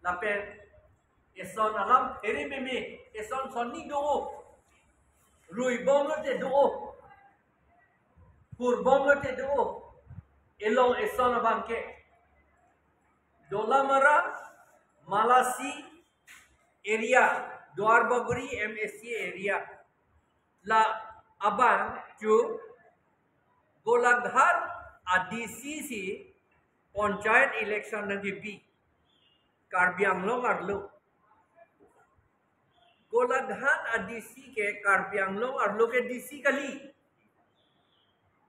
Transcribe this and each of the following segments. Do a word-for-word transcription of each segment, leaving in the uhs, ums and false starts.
Lapen eson alam phere meme, eson sonni do-o. Ruibom lote do-o. Purbom lote do-o. Elong eson abang ke Dolamara, Malasi area, Duarbagori M A C area. La abang chu Golaghat a D C si panchayat election nangkebi, Karbi Anglong arlo. Golaghat a D C ke Karbi Anglong arlo ke D C kali.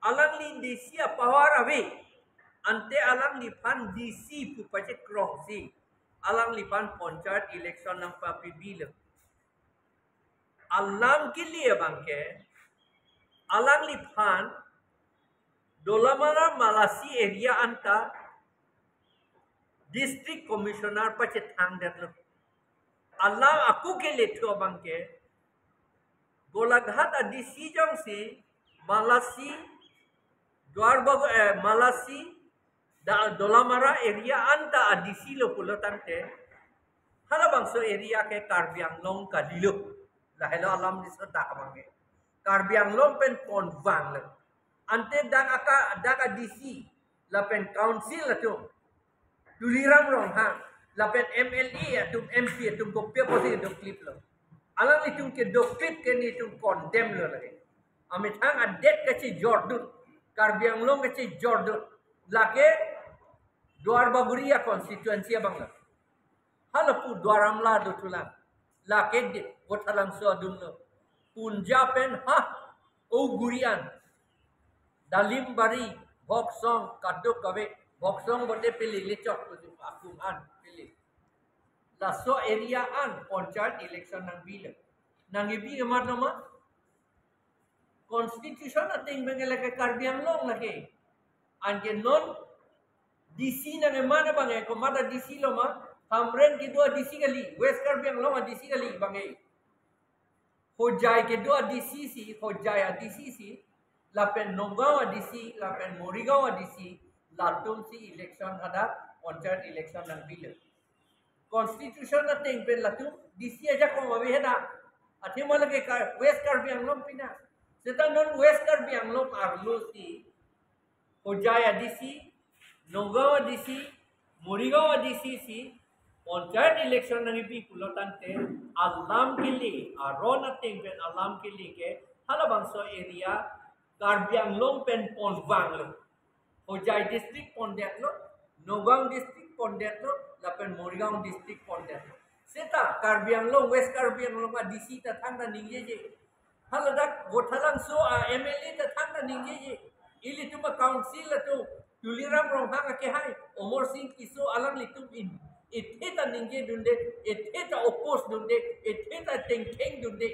Alangli D C a power ave. Ante alangliphan D C pu pachekrongsi alangliphan panchayat election nangpapibilo. Alam kele abang ke alangliphan Dolamara Malasi area anta District Commissioner pachethangdetlo. Alam ako kelethu abang ke Golaghat a D C jongsi Malasi, Duarbagori, eh, Malasi, da Dolamara area anta a D C lo pulo tangte, halabangso area ke Karbi Anglong kalilo. Lahelo alam diso dak abang ke Karbi Anglong pen ponvanglo. Ante dak aka, dak a D C lapen council atum, Tuliram Ronghang lapen M L A atum, M P atum kopi apotsi kedokliplo? Alanglitum kedoklip ke nelitum condemn lo lake. Amethang adet kachejordun, Karbi Anglong kachejordun. Lake Duarbagori a constituency abang lo. Halapu Duar Amla do thulang. Lake de Vothatlangso adung lo. Punja pen ha Oguri an, Dalimbari, Bhoksong, kadokave, Bhoksong bote pili lechok pusi akum an pili. Laso area an panchayat election nangbilo. Nangkebi ke mat lo ma? Constitution ateng pen ke lake Karbi Anglong lake. Anke non D C nangkeman abang ke komat a D C lo ma? Hamren kedo a D C kali, West Karbi Anglong a D C kali abang ke. Hojai kedo a D C si, Hojai a D C si, lapen Nagaon a D C, lapen Morigaon a D C, latumsi election hadak, panchayat election nangbilo. Constitution ateng pen latum D C ajakong ave hadak. Athema lake Kar-, West Karbi Anglong pina. Seta non West Karbi Anglong arlo si Hojai a D C, Nagaon a D C, Morigaon a D C si panchayat election nangkebi pulo tangte, alam kele, aron ateng pen alam kele ke halabangso area Karbi Anglong pen ponvanglo. Hojai district pondetlo, Nagaon district pondetlo, lapen Morigaon district pondetlo. Seta Karbi Anglong, West Karbi Anglong a D C ta thangta ningjeje. Haladak Vothatlangso a M L A ta thangta ningjeje. Ilitum a council atum, Tuliram Ronghang akehai, Amarsing Tisso, alanglitum in, ithe ta ningjedunde, ithe ta oppose dunde, ithe ta tengthengdunde.